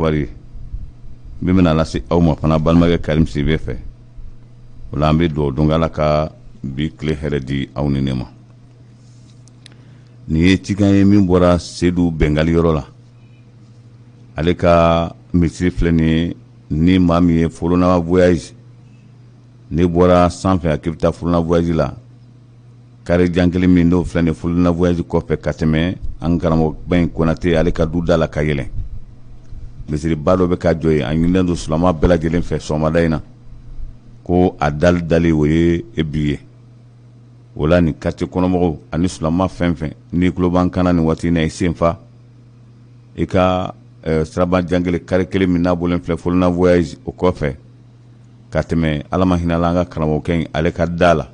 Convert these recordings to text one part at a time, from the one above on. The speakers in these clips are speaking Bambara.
Wari min bɛna lase aw ma fana balimakɛ Karim Sidibe fɛ. O la an bɛ dugawu don Ala ka bi tile hɛrɛ di aw ni ne ma. Nin ye cikan ye min bɔra Sedu Bɛngali yɔrɔ la. Ale ka misiri filɛ nin ye. Ni maa min ye Folona voyage, n'i bɔra sanfɛ a k'i bɛ taa Folona voyage la, kare jan kelen min n'o filɛ nin Folona voyage kɔfɛ ka tɛmɛ an karamɔgɔba in Konate ale ka du da la ka yɛlɛn, misiriba dɔ bɛ ka jɔ yen. A ɲininen don silamɛ bɛɛ lajɛlen fɛ sɔgɔmada in na ko a dali dali o ye bi ye. O la nin quartier kɔnɔmɔgɔw ani silamɛ fɛn fɛn n'i tulo b'an kan na nin waati in na, i senfa i ka siraba jan kelen kare kelen min n'a bɔlen filɛ Folona voyage o kɔfɛ ka tɛmɛ Ala ma hinɛ an ka karamɔgɔkɛ in ale ka da la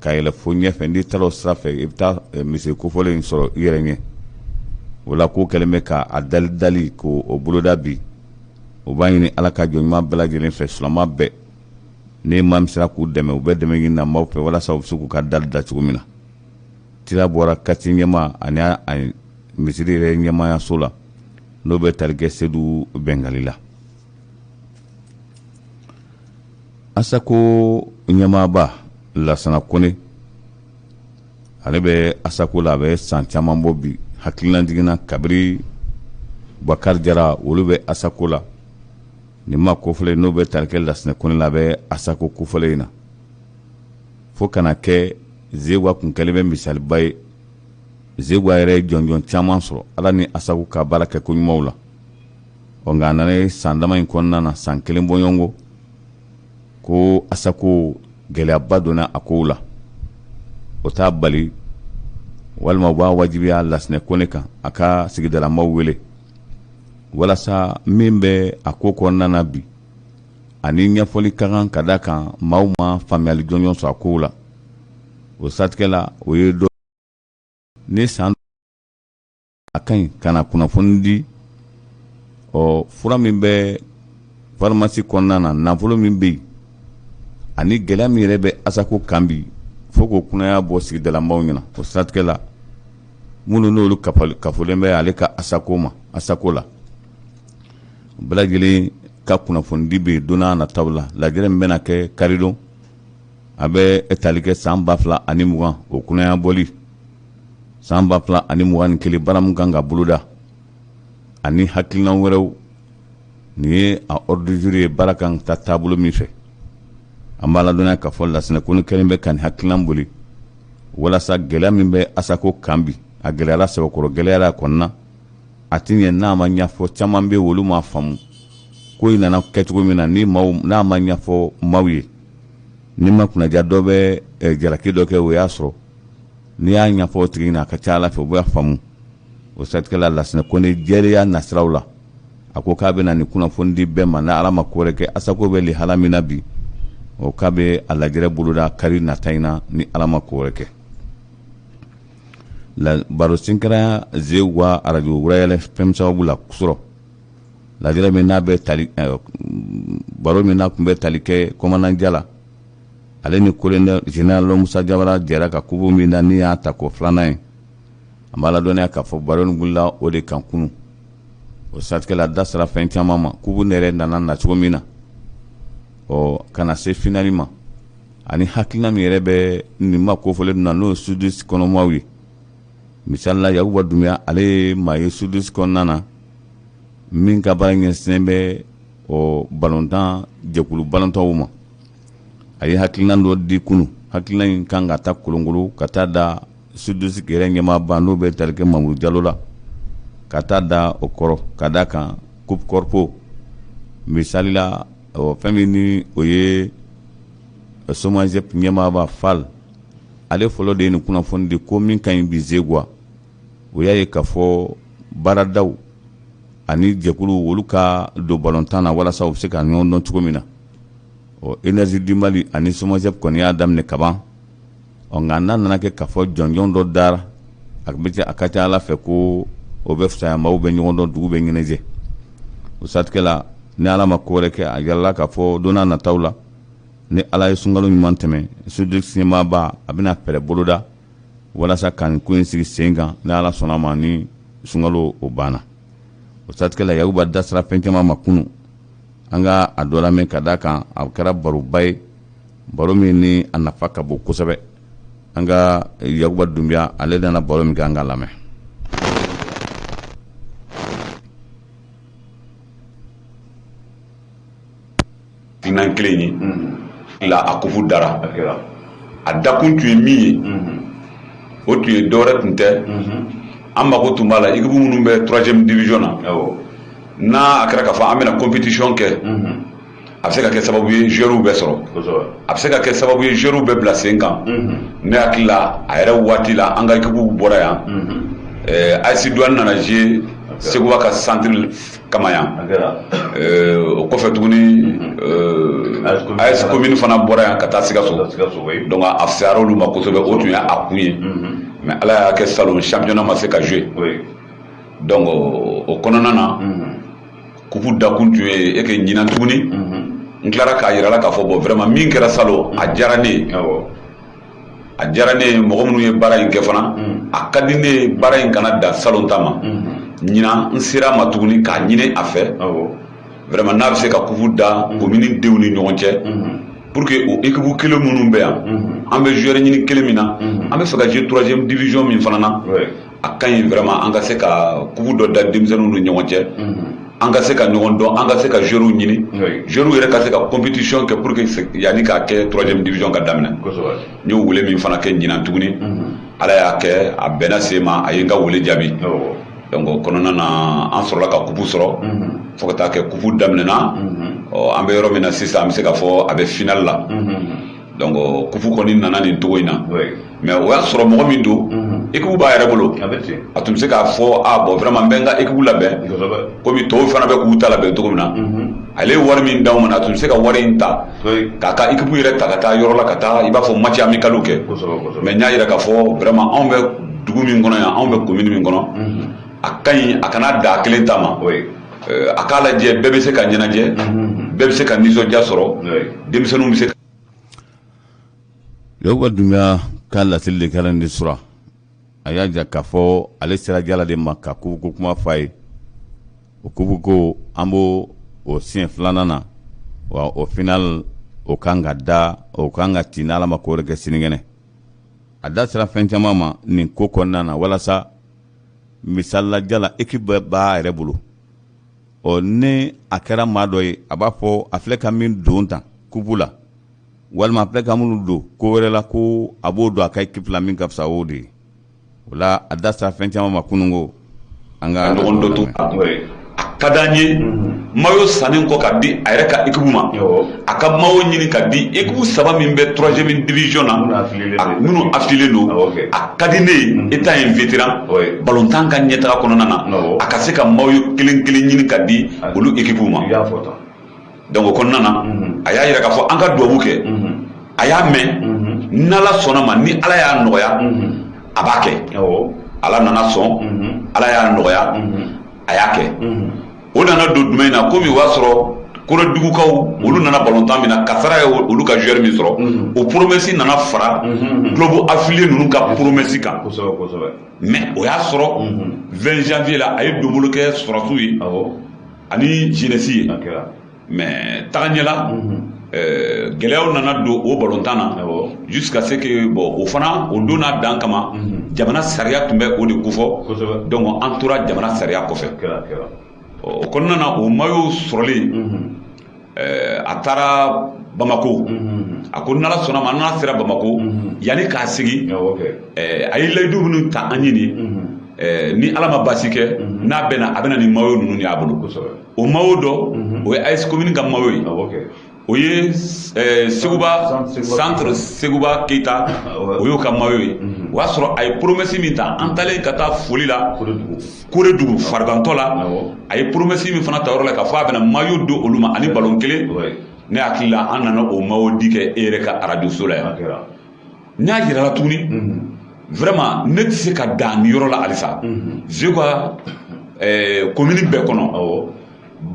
ka yɛlɛ fo ɲɛfɛ, n'i taara o sira fɛ, i bɛ taa misiri kofɔlen in sɔrɔ i yɛrɛ ɲɛ. O la ko kɛlen bɛ k'a dali dali k'o boloda bi. O b'a ɲini Ala ka jɔn ɲuman bɛɛ lajɛlen fɛ, silamɛ bɛɛ, ni maa min sera k'u dɛmɛ, u bɛ dɛmɛ ɲini na maaw fɛ walasa u bɛ se k'u ka dali da cogo min na. Tira bɔra quartier ɲɛmaa ani misiri yɛrɛ ɲɛmaayaso la, n'o bɛ tali kɛ Sedu Bɛngali la. Asako ɲɛmaaba Lasana Kone, ale bɛ Asako la a bɛ san caman bɔ bi. Hakilina jiginna kabiri Bakari Jara, olu bɛ Asako la. Nin maa kofɔlen n'o bɛ tali kɛ Lasinɛ Kone la, a bɛ Asako kofɔlen in na fo ka na kɛ Zeguwa kun kɛlen bɛ misaliba ye. Zeguwa yɛrɛ ye jɔnjɔn caman sɔrɔ Ala ni Asako ka baara kɛ ko ɲumanw la. Ɔ nka a nana ye san dama in kɔnɔna na, san kelen bɔɲɔgɔnko, ko Asako gɛlɛyaba donna a kow la. O t'a bali walima u b'a wajibiya Lasinɛ Kone kan a ka sigidalamaw wele walasa min bɛ a ko kɔnɔna na bi ani ɲɛfɔli ka kan ka da kan maaw ma faamuyali jɔnjɔn sɔrɔ a kow la. O siratigɛ la, o ye dɔ ni san a ka ɲi ka na kunnafoni di. Ɔ fura min bɛ farimasi kɔnɔna na, nafolo min bɛ yen ani gɛlɛya min yɛrɛ bɛ Asako kan bi, fo k'o kunnaya bɔ sigidalamaw ɲɛna. O siratigɛ la, minnu n'olu kafolen bɛ ale ka Asako ma, Asako la, bɛɛ lajɛlen ka kunnafonidi bɛ yen don n'a nataw la. Lajɛrɛ min bɛna kɛ karidon, a bɛ tali kɛ san 2020 o kunnaya bɔli, san 2021 baara min kan ka boloda ani hakilina wɛrɛw. Nin ye a ordre du jour ye, baara kan ta taabolo min fɛ. An b'a ladɔnniya k'a fɔ Lasinɛ Kone kɛlen bɛ ka nin hakilina boli walasa gɛlɛya min bɛ Asako kan bi, a gɛlɛyara sɛbɛkɔrɔ, gɛlɛyara a kɔnɔna, a tɛ ɲɛ n'a ma ɲɛfɔ. Caman bɛ olu m'a faamu ko in nana kɛ cogo min na. Ni maaw n'a ma ɲɛfɔ maaw ye, ni ma kunnaja dɔ bɛ jalaki dɔ kɛ, o y'a sɔrɔ n'i y'a ɲɛfɔ o tigi ɲɛna, a ka ca Ala fɛ u b'a faamu. O siratigɛ la, Lasinɛ Kone jɛlenya nasiraw la, a ko k'a bɛna nin kunnafoni di bɛɛ ma. Ni Ala ma ko wɛrɛ kɛ, Asako bɛ lihala min na bi, o k'a bɛ a lajɛrɛ boloda kari nata in na, ni Ala ma ko wɛrɛ kɛ. Barosen kɛra Zeguwa arajo Royal FM sababu la sɔrɔ lajɛrɛ min n'a bɛ tali baro min n'a tun bɛ tali kɛ commandant Jala, ale ni colonel général Musa Jawara jɛra ka kupu min na, ni y'a ta ko filanan ye. An b'a ladɔnniya k'a fɔ baro in wulila o de kan kunun. O siratigɛ la, da sera fɛn caman ma, kupu ne yɛrɛ nana na cogo min na, ɔ ka na se finali ma, ani hakilina min yɛrɛ bɛ nin ma kofɔlen na, n'o ye SYTJUST kɔnɔmaw ye. Misali la, Yakuba Dunbiya, ale ye maa ye SYTJUST kɔnɔna na min ka baara ɲɛsinnen bɛ o balontan jɛkulu balontanw ma. A ye hakilina dɔ di kunun. Hakilina in kan ka taa kolonkolon ka taa da SYTJUST yɛrɛ ɲɛmaaba, n'o bɛ tali kɛ Mamudu Jalo la, ka taa da o kɔrɔ ka da kan coupe corpo. Misali la, fɛn min ni o ye SOMAGEP ɲɛmaaba Fall, ale fɔlɔ de ye nin kunnafoni di ko min ka ɲi bi Zeguwa, o y'a ye k'a fɔ baaradaw ani jɛkulu olu ka don balontan na walasa u bɛ se ka ɲɔgɔn dɔn cogo min na. Ɔ Énergie du Mali ani SOMAGEP kɔni y'a daminɛ kaban. Ɔ nka n'a nana kɛ k'a fɔ jɔnjɔn dɔ dara, a bɛ a ka ca Ala fɛ ko o bɛ fisaya, maaw bɛ ɲɔgɔn dɔn, dugu bɛ ɲɛnajɛ. O siratigɛ la, ni Ala ma ko wɛrɛ kɛ, a yirala k'a fɔ don n'a nataw la, ni Ala ye sunkalo ɲuman tɛmɛ, SYTJUST ɲɛmaaba a bɛna fɛɛrɛ boloda walasa ka nin ko in sigi sen kan, ni Ala sɔnna ma, ni sunkalo o banna. O siratigɛ la, Yakuba da sera fɛn caman ma kunun. An ka a dɔ lamɛn, ka d'a kan a kɛra baroba ye, baro min ni a nafa ka bon kosɛbɛ. An ka Yakuba Dunbiya, ale nana baro min kɛ, an ka lamɛn. Finan kelen ye la, a kupu dara. A dakun tun ye min ye, o tun ye dɔwɛrɛ tun tɛ, an mako tun b'a la, équipe minnu bɛ troisième division na, n'a a kɛra k'a fɔ an bɛna compétition kɛ, a bɛ se ka kɛ sababu ye joueurs bɛ sɔrɔ, a bɛ se ka kɛ sababu ye joueurs bɛ bila sen kan. Ne hakili la, a yɛrɛ waati la, an ka équipe bɔra yan, AS Douane nana jouer Seguba ka centre kama yan. O kɔfɛ tuguni, AS Commune fana bɔra yan ka taa Sikaso. Donc a fisayara olu ma kosɛbɛ. O tun ye a kun ye. Mais Ala y'a kɛ, salon championnat ma se ka jouer. Donc o kɔnɔna na, kupu dakun tun ye e que ɲinan tuguni, n tilara k'a yira la k'a fɔ bon, vraiment, min kɛra salon, a diyara ne ye, a diyara ne ye. Mɔgɔ minnu ye baara in kɛ fana, a ka di ne ye baara in kana dan salon ta ma. Ɲinan, n sera a ma tuguni k'a ɲini a fɛ, vraiment, n'a bɛ se ka kupu da commune denw ni ɲɔgɔn cɛ, pour que o équipe kelen minnu bɛ yan, an bɛ joueur ɲini kelen min na, an bɛ fɛ ka jouer troisième division min fana na, a ka ɲi vraiment an ka se ka kupu dɔ da denmisɛnninw ni ɲɔgɔn cɛ, an ka se ka ɲɔgɔn dɔn, an ka se ka joueurs ɲini, joueurs yɛrɛ ka se ka compétition kɛ, pour que yanni k'a kɛ troisième division ka daminɛ. N y'o wele min fana kɛ ɲinan tuguni, Ala y'a kɛ a bɛnna sen ma, a ye n ka wele jaabi. Donc o kɔnɔna na, an sɔrɔla ka kupu sɔrɔ fo ka taa kɛ kupu daminɛna. Ɔ, an bɛ yɔrɔ min na sisan, an bɛ se k'a fɔ a bɛ final la. Donc kupu kɔni nana nin cogo in na. Mais o y'a sɔrɔ mɔgɔ min don, équipe b'a yɛrɛ bolo, a tun bɛ se k'a fɔ: ah bon, vraiment, n bɛ n ka équipe labɛn komi tɔw fana bɛ k'u ta labɛn cogo min na. Ale ye wari min d'anw ma, a tun bɛ se ka wari in ta k'a ka équipe yɛrɛ ta ka taa yɔrɔ la, ka taa i b'a fɔ match amical kɛ. Mais n y'a yira k'a fɔ vraiment, anw bɛ dugu min kɔnɔ yan, anw bɛ commune min kɔnɔ, a ka ɲi a kana da kelen ta ma, a k'a lajɛ, bɛɛ bɛ se ka ɲɛnajɛ, bɛɛ bɛ se ka nisɔndiya sɔrɔ, denmisɛnninw bɛ se. Yakuba Dunbiya ka laseli de kɛra nin sura. A y'a jira k'a fɔ ale sera Jala de ma ka kupu ko kuma f'a ye. O kupu ko, an b'o o siɲɛ filanan na wa, o final o kan ka da, o kan ka ci, n'Ala ma ko wɛrɛ kɛ, sinikɛnɛ. A da sera fɛn caman ma nin ko kɔnɔna na, walasa misalila, Jala équipe b'a yɛrɛ bolo. Ɔ, ni a kɛra maa dɔ ye, a b'a fɔ a filɛ ka min don tan kupu la, walima a filɛ ka minnu don ko wɛrɛ la, ko a b'o don a ka équipe la, min ka fisa, o de ye. O la, a da sera fɛn caman ma kununko. An ka ɲɔgɔn dɔ to, a ka d'an ye maillot sannen kɔ ka di a yɛrɛ ka équipe ma, a ka maillot ɲini ka di équipe saba min bɛ troisième division na, minnu affilié don. A ka di ne ye, étant un vétéran balontan ka ɲɛtaga kɔnɔna na, a ka se ka maillot kelen kelen ɲini ka di olu équipe ma. Donc o kɔnɔna na, a y'a yira k'a fɔ an ka dubabu kɛ. A y'a mɛn, n'Ala sɔnna ma, ni Ala y'a nɔgɔya, a b'a kɛ. Ala nana sɔn, Ala y'a nɔgɔya, a y'a kɛ. O nana don jumɛn na? Komi o y'a sɔrɔ Korodugukaw, olu nana balontan min na, kasara ye olu ka joueur min sɔrɔ, o promesse nana fara club affilié ninnu ka promesse kan. Mais o y'a sɔrɔ 20 janvier la, a ye donbolo kɛ sɔrɔsiw ye ani jeunesse ye. Mais taga ɲɛ la, gɛlɛyaw nana don o balontan na jusqu'à ce que bon, o fana o don n'a dan kama, jamana sariya tun bɛ o de kofɔ. Donc an tora jamana sariya kɔfɛ. O kɔnɔna na, o maillot sɔrɔlen, a taara Bamako. A ko n'Ala sɔnna ma, n'a sera Bamako, yanni k'a sigi, a ye layidu minnu ta an ye nin, ni Ala ma baasi kɛ, n'a bɛna, a bɛna ni maillot ninnu y'a bolo. O maillot dɔ, o ye AS Commune ka maillot ye, o ye Seguba, centre Seguba Keyita, o y'o ka maillot ye. O y'a sɔrɔ a ye promesse min ta, an taalen ka taa foli la Koredugu farigantɔ la, a ye promesse min fana ta yɔrɔ la k'a fɔ a bɛna maillot don olu ma ani ballon kelen, ne hakili la, an nana o maillot di kɛ e yɛrɛ ka arajoso la yan. N y'a yira la tuguni, vraiment, ne tɛ se ka dan nin yɔrɔ la halisa. Zeguwa commune bɛɛ kɔnɔ,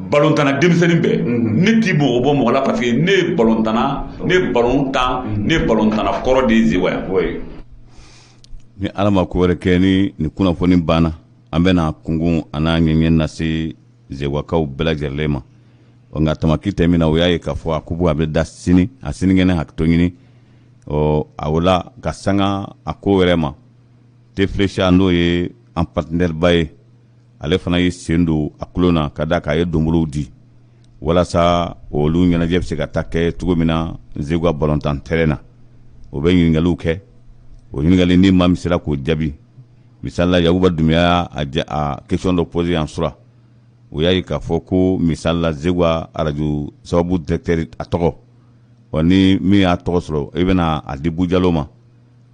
balontanna denmisɛnnin bɛɛ, ne t'i mɔgɔ bɔ mɔgɔ la, parce que ne ye balontanna, ne ye balon tan, ne ye balontanna kɔrɔ de ye Zeguwa yan. Ni Ala ma ko wɛrɛ kɛ, ni nin kunnafoni banna, an bɛna kunkun a n'a ɲɛɲɛ lase. Zegwakaw bɛɛ lajɛlen ma. Ɔ nka tamaki tɛ min na, o y'a ye k'a fɔ a kupu a bɛ da sini, a sinikɛnɛ hakɛto ɲini. Ɔ a o la ka sanga a ko yɛrɛ ma, Teflecha n'o ye an partenaire ba ye, ale fana y'i sen don a tulon na ka da k'a ye donbolow di walasa olu ɲɛnajɛ bɛ se ka taa kɛ cogo min na Zegwa balontan terrain na. O bɛ ɲininkaliw kɛ, o ɲininkali ni maa min sera k'o jaabi, misali la Yakuba Dunbiya a question dɔ posé yan sura, o y'a ye k'a fɔ ko misali la Zegwa arajo sababu directeur a tɔgɔ, ɔ ni min y'a tɔgɔ sɔrɔ, i bɛna a di Bujalo ma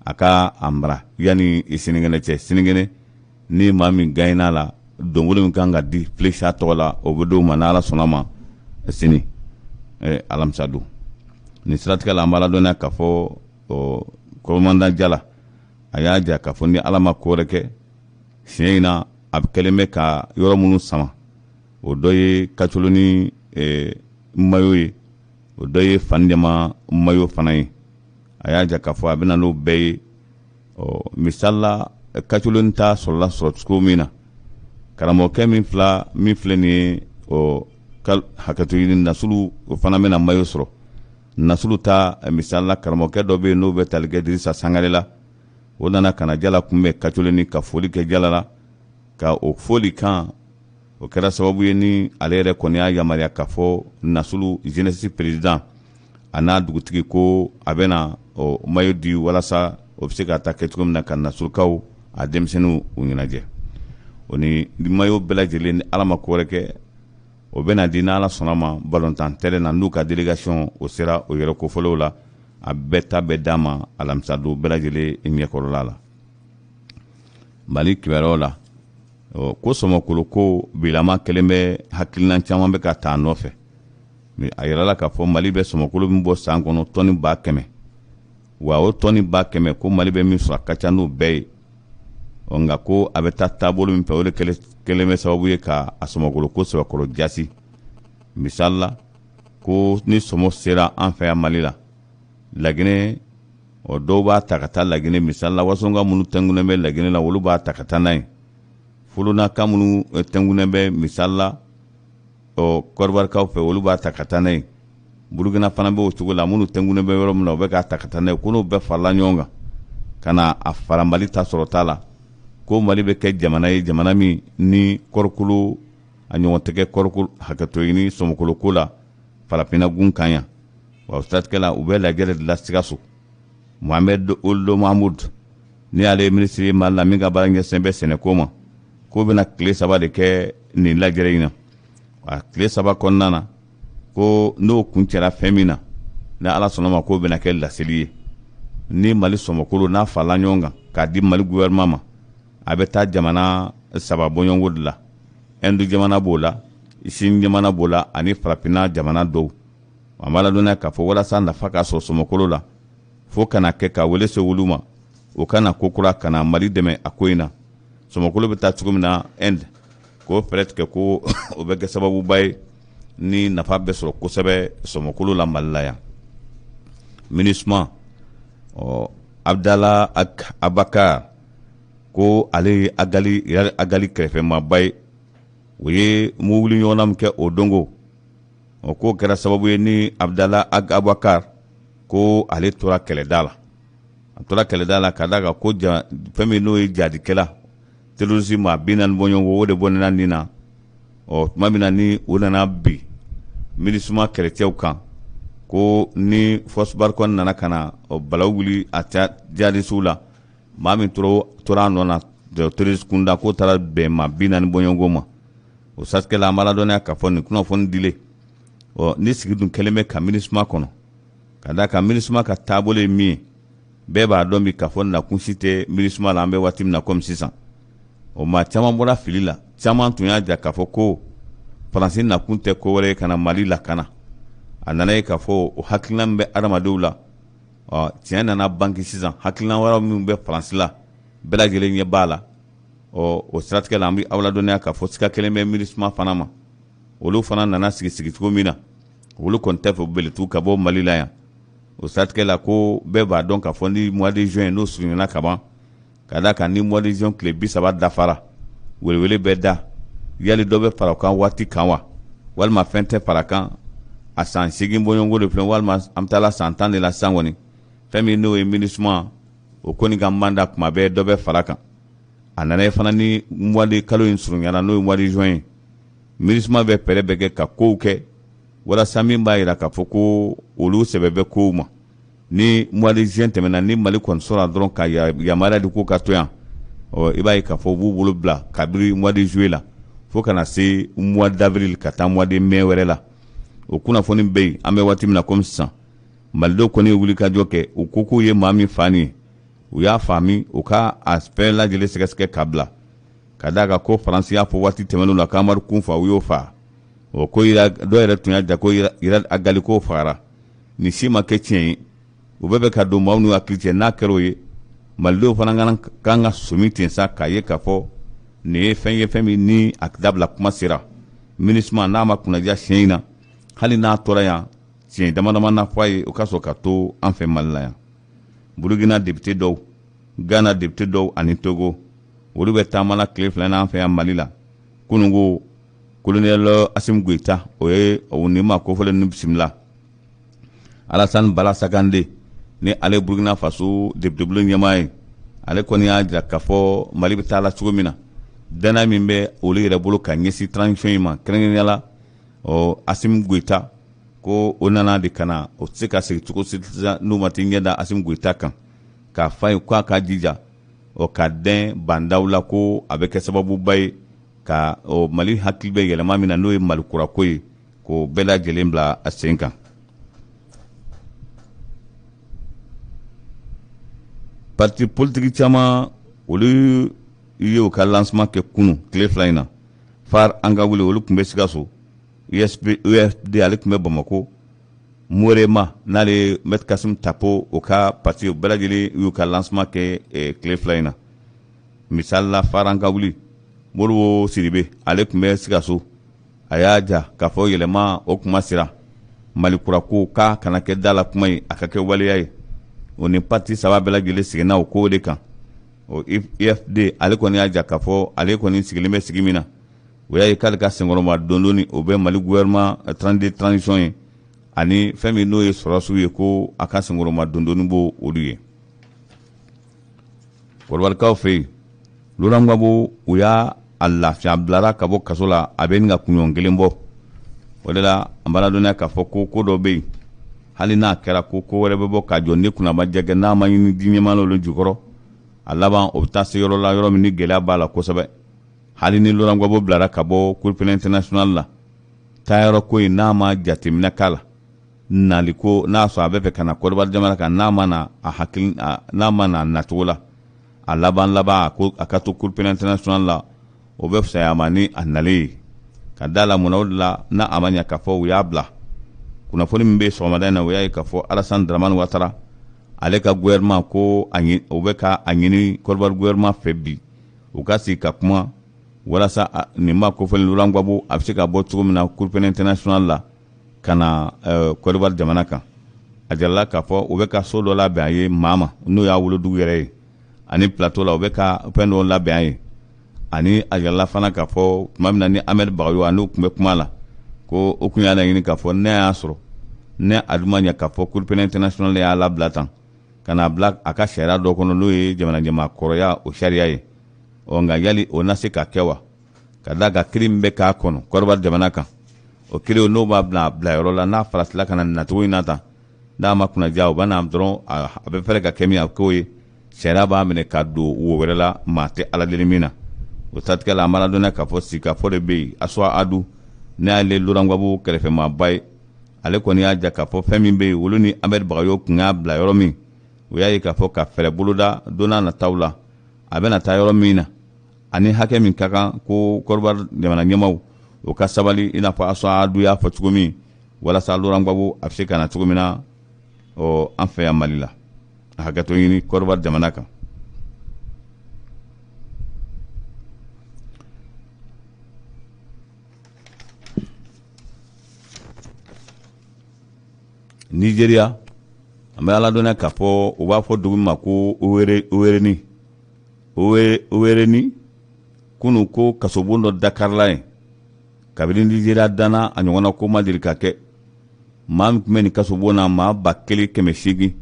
a ka a mara yanni i sinikɛnɛ cɛ. Sinikɛnɛ ni maa min gagnera la, donbolo min kan ka di Flecha tɔgɔ la, o bɛ d'o ma n'Ala sɔnna ma sini alamisa don. Nin siratigɛ la, an b'a ladɔnniya k'a fɔ commandant Jala a y'a jira k'a fɔ ni Ala ma ko wɛrɛ kɛ, siɲɛ in na a kɛlen bɛ ka yɔrɔ minnu sama, o dɔ ye Kacolonin maillot ye, o dɔ ye Fandema maillot fana ye. A y'a jira k'a fɔ a bɛ na n'o bɛɛ ye. Ɔ misali la, Kacolonin ta sɔrɔla sɔrɔ cogo min na, karamɔgɔkɛ min fila min filɛ nin ye, ɔ hakɛto ɲini, Nasulu, o fana bɛna maillot sɔrɔ. Nasulu ta, misali la, karamɔgɔkɛ dɔ bɛ yen n'o bɛ tali kɛ Dirisa Sangare la, o nana ka na Jala kunbɛn Kacolonin ka foli kɛ Jala la, ka o foli kan o kɛra sababu ye ni ale yɛrɛ kɔni y'a yamaruya k'a fɔ Nasulu jeunesse président a n'a dugutigi ko a bɛna o maillot di walasa o bɛ se ka ta kɛ cogo min na ka Nasulukaw a denmisɛnninw u ɲɛnajɛ. O ni maillot bɛɛ lajɛlen, ni Ala ma ko wɛrɛ kɛ, o bɛna di n'Ala sɔnna ma balontan terrain na n'u ka délégation o sera o yɔrɔ kofɔlenw la. A bɛɛ ta bɛ d'a ma alamisadon bɛɛ lajɛlen ɲɛkɔrɔla la. Mali kibaruyaw la, ko sɔmɔkolo ko bilama kɛlen bɛ hakilina caman bɛ ka taa nɔfɛ. A yirala k'a fɔ Mali bɛ sɔmɔkolo min bɔ san kɔnɔ, tɔni 100,000, wa o tɔni 100,000 ko Mali bɛ min sɔrɔ, a ka ca n'o bɛɛ ye. Ɔ nka ko a bɛ taa taabolo min fɛ, o de kɛlen bɛ sababu ye ka a sɔmɔkolo ko sɛbɛkɔrɔ jasi. Misali la, ko ni sɔmɔ sera an fɛ yan Mali la, Laginɛ, ɔ dɔw b'a ta ka taa Laginɛ. Misali la, Wasonka minnu tɛnkunnen bɛ Laginɛ la, olu b'a ta ka taa n'a ye. Folonaka minnu tɛnkunnen bɛ, misali la, ɔ Kɔdiwarikaw fɛ, olu b'a ta ka taa n'a ye. Burukina fana bɛ o cogo la, minnu tɛnkunnen bɛ yɔrɔ min na, u bɛ k'a ta ka taa n'a ye. Ko n'o bɛɛ farala ɲɔgɔn kan ka na a fara Mali ta sɔrɔta la, ko Mali bɛ kɛ jamana ye, jamana min ni kɔɔrikolo a ɲɔgɔn tɛ kɛ kɔɔriko hakɛto ɲini sɔmɔkolo ko la farafinna gun kan yan. Wa o siratigɛ la, u bɛ lajɛrɛ de la Sikaso. Mohamed Ould Mahmoud ni ale ye minisiri ye Mali la min ka baara ɲɛsin bɛ sɛnɛko ma, k'o bɛna tile 3 de kɛ nin lajɛrɛ in na. A tile 3 kɔnɔna na, ko n'o kuncɛra fɛn min na, ni Ala sɔnna ma, k'o bɛna kɛ laseli ye ni Mali sɔmɔkolo n'a farala ɲɔgɔn kan k'a di Mali gouvernement ma, a bɛ taa jamana 3 bɔɲɔgɔnko de la. Inde jamana b'o la, Chine jamana b'o la, ani farafinna jamana dɔw. An b'a ladɔnniya k'a fɔ walasa nafa ka sɔrɔ sɔmɔkolo la, fo ka na kɛ ka wele se olu ma, o ka na ko kura ka na Mali dɛmɛ a ko in na. Sɔmɔkolo bɛ taa cogo min na Inde, k'o fɛɛrɛ tigɛ, ko o bɛ kɛ sababuba ye ni nafa bɛ sɔrɔ kosɛbɛ sɔmɔkolo la Mali la yan. MINUSMA, ɔ Abdala Abakar, ko ale ye Agali Agali kɛrɛfɛmaaba ye, o ye mobili ɲɔgɔnna min kɛ o dongo, o k'o kɛra sababu ye ni Abdala Abakar ko ale tora kɛlɛda la. A tora kɛlɛda la ka d'a kan ko fɛn min n'o ye jadikɛla terroriste maa 40 bɔɲɔgɔnko, o de bɔnɛna nin na. Ɔ tuma min na ni u nana bi MINUSMA kɛlɛcɛw kan, ko ni force Barkhane nana ka na balawu wuli a jadisiw la, maa min tora a nɔ na terroriste kunda, k'o taara bɛn maa 40 bɔɲɔgɔnko ma. O siratigɛ la, an b'a ladɔnniya k'a fɔ nin kunnafoni dilen, ɔ ni sigi dun kɛlen bɛ ka MINUSMA kɔnɔ, ka d'a kan MINUSMA ka taabolo ye min ye, bɛɛ b'a dɔn bi k'a fɔ nakun si tɛ MINUSMA la an bɛ waati min na komi sisan. O maa caman bɔra fili la, caman tun y'a jira k'a fɔ ko Faransi nakun tɛ ko wɛrɛ ye ka na Mali lakana. A nana ye k'a fɔ o hakilina min bɛ adamadenw la, ɔ tiɲɛ nana bange sisan, hakilina wɛrɛ minnu bɛ Faransi la, bɛɛ lajɛlen ɲɛ b'a la. Ɔ o siratigɛ la, an bɛ aw ladɔnniya k'a fɔ sika kɛlen bɛ MINUSMA fana ma. Olu fana nana sigi sigicogo min na, olu kɔni tɛ fɛ beletu ka bɔ Mali la yan. O siratigɛ la, ko bɛɛ b'a dɔn k'a fɔ ni mois de juin n'o surunyana ka ban, ka d'a kan ni mois de juin tile 30 dafara, welewele bɛ da Yali dɔ bɛ fara u kan waati kan wa, walima fɛn tɛ fara kan? A san 8 bɔɲɔgɔnko de filɛ, walima an bɛ taa la san 10 de la sisan kɔni. Fɛn min n'o ye MINUSMA, o kɔni ka mandat kuma bɛɛ dɔ bɛ fara kan. A nana ye fana ni mois de kalo in surunyana, n'o ye mois de juin ye, MINUSMA bɛ fɛɛrɛ bɛɛ kɛ ka kow kɛ walasa min b'a jira k'a fɔ ko olu sɛbɛ bɛ kow ma. Ni mois de juin tɛmɛna, ni Mali kɔni sɔrɔ dɔrɔn ka yamaruya di k'u ka to yan, ɔ i b'a ye k'a fɔ u b'u bolo bila kabiri mois de juillet la fo ka na se mois d'avril ka taa mois de mai wɛrɛ la. O kunnafoni bɛ yen. An bɛ waati min na komi sisan, malidenw kɔni ye wulikajɔ kɛ. U ko k'u ye maa min fa nin ye, u y'a faamu, u ka a fɛn lajɛlen sɛgɛsɛgɛ ka bila ka d'a kan ko Faransi y'a fɔ waati tɛmɛnenw na k'Amadu Kunfa, u y'o faa. O ko dɔw yɛrɛ tun y'a jira ko Iyad Ag Ghali k'o fagara. Nin si ma kɛ tiɲɛ ye. U bɛɛ bɛ ka don maaw n'u hakili cɛ. N'a kɛra o ye, malidenw fana kan ka sɔmi ten sa k'a ye k'a fɔ nin ye fɛn ye, fɛn min ni a dabila kuma sera. MINUSMA n'a ma kunnadiya siɲɛ in na, hali n'a tora yan siɲɛ dama dama na fɔ a ye, o ka sɔrɔ ka to an fɛ Mali la yan. Burukina député dɔw, Ghana député dɔw ani Togo, olu bɛ taama la tile 2 n'an fɛ yan Mali la. Kununko colonel Assimi Goïta, o ye o ni maa kofɔlen ninnu bisimila. Alassane Bala Sakande, ni ale Burukina Faso député bulon ɲɛmaa ye, ale kɔni y'a jira k'a fɔ Mali bɛ taa la cogo min na, danaya min bɛ olu yɛrɛ bolo ka ɲɛsin transition in ma, kɛrɛnkɛrɛnnenya la ɔ Assimi Goïta, ko o nana de ka na, o tɛ se ka segin cogo si n'u ma t'i ɲɛ da Assimi Goïta kan k'a f'a ye k'a ka jija ɔ ka dɛn Bah N'Daw la, ko a bɛ kɛ sababuba ye ka ɔ Mali hakili bɛ yɛlɛma min na, n'o ye Mali kura ko ye, k'o bɛɛ lajɛlen bila a sen kan. Parti politique caman, olu ye u ka lancement kɛ kunun tile 2 in na. FARE An ka wuli, olu tun bɛ Sikaso. USP, UFD, ale tun bɛ Bamakɔ. Morema, n'ale ye Maître Kassoum Tapo, o ka parti, o bɛɛ lajɛlen y'u ka lancement kɛ tile 2 in na. Misali la, FARE An ka wuli, Modibo Sidibe, ale tun bɛ Sikaso. A y'a ja k'a fɔ yɛlɛma o kuma sera, Mali kura ko k'a kana kɛ da la kuma ye, a ka kɛ waleya ye. O ni parti saba bɛɛ lajɛlen seginna o ko de kan. O UFD, ale kɔni y'a ja k'a fɔ ale kɔni sigilen bɛ sigi min na, o y'a ye k'ale ka senkɔrɔma dondoni o bɛ Mali gouvernement de transition ye, ani fɛn min n'o ye sɔrɔdasiw ye, ko a ka senkɔrɔma dondoni b'o olu ye. Kɔdiwarikaw fɛ yen, Laurent Gbagbo, u y'a a lafiya bilara ka bɔ kaso la, a bɛ nin ka kunɲɔgɔn kelen bɔ. O de la an b'a ladɔnniya k'a fɔ ko ko dɔ bɛ yen, hali n'a kɛra ko ko wɛrɛ bɛ bɔ ka jɔ, ni kunna ma jɛ, n'a ma ɲini di ɲɛmaa olu jukɔrɔ, a laban o bɛ taa se yɔrɔ la, yɔrɔ min ni gɛlɛya b'a la kosɛbɛ. Hali ni Laurent Gbagbo bilara ka bɔ Cour pénale internationale la, taayɔrɔ ko in n'a ma jateminɛ k'a la, nali ko n'a sɔrɔ a bɛ fɛ ka na Côte d'Ivoire jamana kan, n'a ma na a hakili, n'a ma na nacogo la, a laban laban a ko a ka to Cour pénale internationale la, o bɛ fisaya a ma ni a nalen ye. Ka da la mun na? O de la n'a a ma ɲɛ k'a fɔ u y'a bila. Kunnafoni min bɛ sɔgɔmada in na, o y'a ye k'a fɔ Alassane Dramane Ouattara, ale ka gouvernement, ko o bɛ ka a ɲini Côte d'Ivoire gouvernement fɛ bi, u ka sigi ka kuma walasa nin maa kofɔlen Laurent Gbagbo, a bɛ se ka bɔ cogo min na Cour pénale internationale la ka na Côte d'Ivoire jamana kan. A jirala k'a fɔ u bɛ ka so dɔ labɛn a ye Mama, n'o y'a wolodugu yɛrɛ ye, ani plateau la, u bɛ ka fɛn dɔ labɛn a ye. Ani a jirala fana k'a fɔ tuma min na ni Ahmed Bagayogo a n'u tun bɛ kuma la, ko o tun y'a laɲini k'a fɔ n'a y'a sɔrɔ ne a dun ma ɲɛ k'a fɔ Cour pénale internationale y'a labila tan ka n'a bila a ka sariya dɔ kɔnɔ, n'o ye jamana ɲɛmaa kɔrɔya o sariya ye. Ɔ nka yali o na se ka kɛ wa? Ka d'a kan kiri min bɛ k'a kɔnɔ Côte d'Ivoire jamana kan, o kiri n'o b'a bila bilayɔrɔ la, n'a faratila ka na nacogo in na tan, n'a ma kunnaja, o bɛ na dɔrɔn, a bɛ fɛɛrɛ ka kɛ min a k'o ye, sariya b'a minɛ ka don wo wɛrɛ la, maa tɛ Ala deli min na. O siratigɛ la, an b'a ladɔnniya k'a fɔ sigikafɔ de bɛ yen. Assoa Adou, n'ale Laurent Gbagbo kɛrɛfɛmaaba ye, ale kɔni y'a jira k'a fɔ fɛn min bɛ yen, olu ni Ahmed Bagayogo tun y'a bila yɔrɔ min, o y'a ye k'a fɔ ka fɛɛrɛ boloda don n'a nataw la, a bɛna taa yɔrɔ min na ani hakɛ min ka kan, ko Côte d'Ivoire jamana ɲɛmaaw o ka sabali, i n'a fɔ Assoa Adou y'a fɔ cogo min, walasa Laurent Gbagbo a bɛ se ka na cogo min na ɔ an fɛ yan Mali la. A hakɛto ɲini Côte d'Ivoire jamana kan. Nizeriya, an bɛ ala dɔnniya k'a fɔ u b'a fɔ dugu min ma ko Owerri, kunun ko kasobon dɔ dakarila yen. Kabini Nizeriya danna, a ɲɔgɔnna ko ma deli ka kɛ. Maa min tun bɛ nin kasobon na, maa 1800.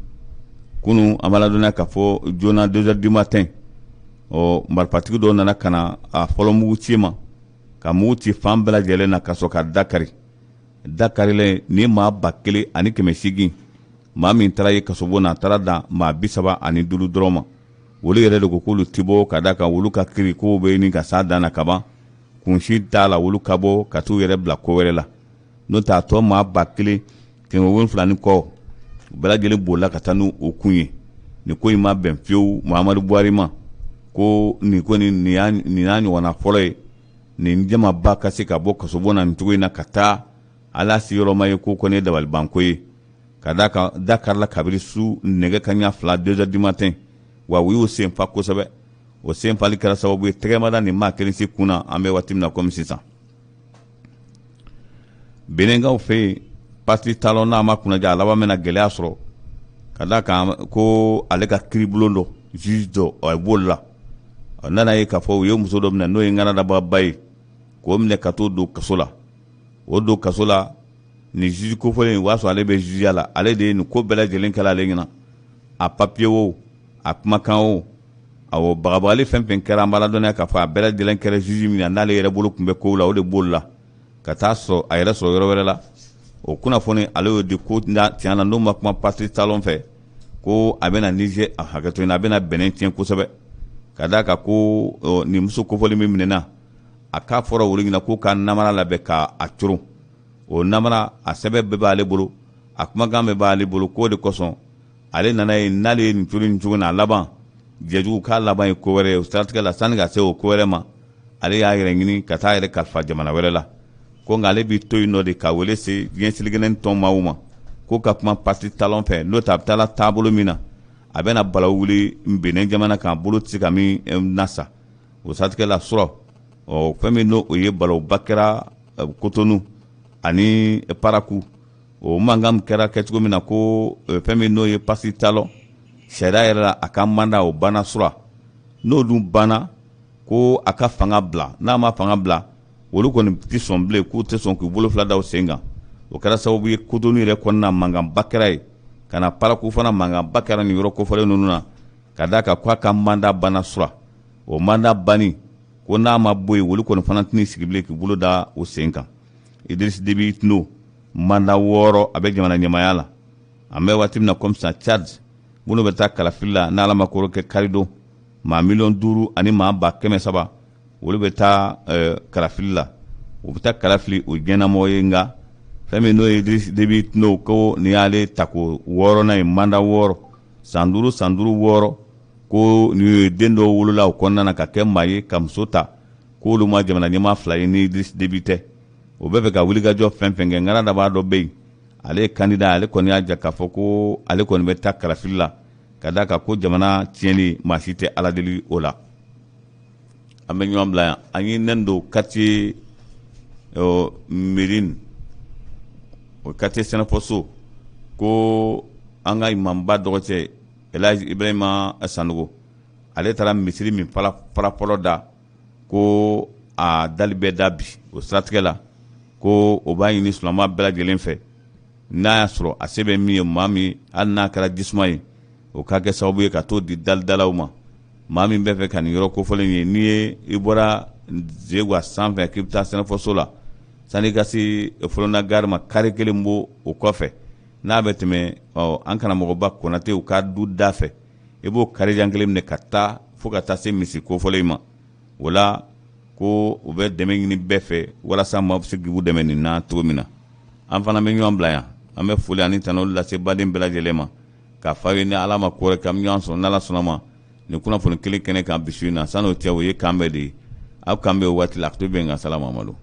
Kunun, an b'a ladɔnniya k'a fɔ joona, 2 heures du matin, ɔ marifatigi dɔw nana ka na a fɔlɔ mugu ci ma, ka mugu ci fan bɛɛ lajɛlen na, ka sɔrɔ ka da kari. Da karilen, ni maa 1800, maa min taara ye kasobon na, a taara dan maa 35 dɔrɔn ma. Olu yɛrɛ de ko k'olu ti bɔ, ka da kan olu ka kiri kow bɛ ɲini ka s'a dan na kaban, kun si t'a la olu ka bɔ ka t'u yɛrɛ bila ko wɛrɛ la. N'o tɛ, a tɔ maa 1700 ni kɔ, u bɛɛ lajɛlen bolila ka taa n'u o kun ye. Nin ko in ma bɛn fiyewu Muhamadu Buhari ma, ko nin ko nin n'a ɲɔgɔnna fɔlɔ ye, nin jamaba ka se ka bɔ kasobon na nin cogo in na ka taa ala sigiyɔrɔ ma ye. Ko kɔni ye dabalibanko ye, ka da kan da karila kabiri su nɛgɛ kanɲɛ 2, 2 heures du matin. Wa u y'u sen fa kosɛbɛ. O senfali kɛra sababu ye, tɛgɛ ma da nin maa kelen si kun na an bɛ waati min na komi sisan. Benenkaw fɛ yen, Patrice Talon, n'a ma kunnaja, a laban bɛna gɛlɛya sɔrɔ, ka da kan ko ale ka kiiribulon dɔ, juge dɔ, a b'o la. A nana ye k'a fɔ u ye muso dɔ minɛ, n'o ye ŋanadababa ye, k'o minɛ ka t'o don kaso la. O don kaso la, nin juge kofɔlen, o y'a sɔrɔ ale bɛ jugeya la, ale de ye nin ko bɛɛ lajɛlen kɛla ale ɲɛna, a papiye o, a kumakan o, awɔ, bagabagali fɛn fɛn kɛra. An b'a ladɔnniya k'a fɔ a bɛɛ lajɛlen kɛra juge min na, n'ale yɛrɛ bolo tun bɛ kow la, o de b'o la ka taa sɔrɔ a yɛrɛ sɔrɔ yɔrɔ wɛrɛ la. O kunnafoni, ale y'o di ko tiɲɛ na, n'o ma kuma Patrice Talon fɛ, ko a bɛna Niger, a hakɛto ɲini, a bɛna Benin tiɲɛ kosɛbɛ, ka d'a kan ko nin muso kofɔlen min minɛna, a k'a fɔra olu ɲɛna ko ka namara labɛn k'a coron. O namara, a sɛbɛn bɛɛ b'ale bolo, a kumakan bɛɛ b'ale bolo. K'o de kosɔn ale nana ye, n'ale ye nin coron nin cogo na, a laban jɛjugu k'a laban ye ko wɛrɛ ye. O siratigɛ la, sani ka se o ko wɛrɛ ma, ale y'a yɛrɛ ɲini ka taa yɛrɛ kalifa jamana wɛrɛ la, ko nka ale b'i to yen nɔ de ka wele se diɲɛ seleke tɔn maaw ma, ko ka kuma Patrice Talon fɛ. N'o tɛ, a bɛ taa taabolo min na, a bɛna balawu wuli Benin jamana kan, bolo tɛ se ka min nasa. O siratigɛ la sɔrɔ, ɔ fɛn min n'o ye balawuba kɛra Kotonu ani Paraku, o mankan kɛra kɛcogo min na, ko fɛn min n'o ye Patrice Talon, sariya yɛrɛ la, a ka mandat o banna sura. N'o dun banna, ko a ka fanga bila. N'a ma fanga bila, olu kɔni tɛ sɔn bilen, k'u tɛ sɔn k'u bolo fila da u sen kan. O kɛra sababu ye, Kotonu yɛrɛ kɔnɔna mankanba kɛra yen, ka na Paraku fana, mankanba kɛra nin yɔrɔ kofɔlen ninnu na, ka d'a kan k'a ka mandat banna sura. O mandat banni ko, n'a ma bɔ yen, olu kɔni fana tɛna sigi bilen k'u bolo da o sen kan. Idriss Déby Itno, mandat 6 a bɛ jamana ɲɛmaaya la an bɛ waati min na komi sisan. Tchad, minnu bɛ taa kalafili la, n'Ala ma ko kɛ, karidon, maa 5 miliyɔn ani maa 300,000, olu bɛ taa kalafili la. U bɛ taa kalafili o diɲɛnamɔgɔ ye. Nka fɛn min n'o ye Idriss Déby Itno, ko nin y'ale tako wɔɔrɔnan ye, mandat 6, san 5, san 5, 6, ko nin ye den dɔw wolola o kɔnɔna na ka kɛ maa ye ka muso ta, k'olu ma jamana ɲɛmaa fila ye ni Idriss Déby tɛ. O bɛ fɛ ka wulikajɔ fɛn fɛn kɛ, ŋanadabaa dɔ bɛ yen, ale ye candidat, ale kɔni y'a jira k'a fɔ ko ale kɔni bɛ taa kalafili la, ka d'a kan ko jamana tiɲɛni, maa si tɛ Ala deli o la. An bɛ ɲɔgɔn bila yan. An ɲininen don quartier Mérine, o quartier Sɛnɛfɔso, ko an ka imamba dɔgɔcɛ Elhaji Ibrahima Sanogo, ale taara misiri min fara fɔlɔ da, ko a dali bɛ da bi. O siratigɛ la, ko o b'a ɲini silamɛ bɛɛ lajɛlen fɛ, n'a y'a sɔrɔ a se bɛ min ye, maa min, hali n'a kɛra jisuma ye, o ka kɛ sababu ye ka t'o di dalidalaw ma. Maa min bɛ fɛ ka nin yɔrɔ kofɔlen ye, n'i ye i bɔra Zeguwa sanfɛ k'i bɛ taa Sɛnɛfɔso la, sani ka se Folona gare ma, carré kelen b'o o kɔfɛ, n'a bɛ tɛmɛ an karamɔgɔba Konate u ka du da fɛ, i b'o carré jan kelen minɛ ka taa fo ka taa se misi kofɔlen ma. O la, ko u bɛ dɛmɛ ɲini bɛɛ fɛ walasa maa bɛ se k'u dɛmɛ nin na cogo min na. An fana bɛ ɲɔgɔn bila yan. An bɛ foli ani tanuli lase baden bɛɛ lajɛlen ma, k'a fɔ aw ye, ni Ala ma ko wɛrɛ kɛ, an bɛ ɲɔgɔn sɔrɔ, n'Ala sɔnna ma, nin kunnafoni kelen kɛnɛ kan bi su in na. San'o cɛ, o ye kan bɛɛ de ye, aw kan bɛ o waati la. A to bɛ n ka salamamadu.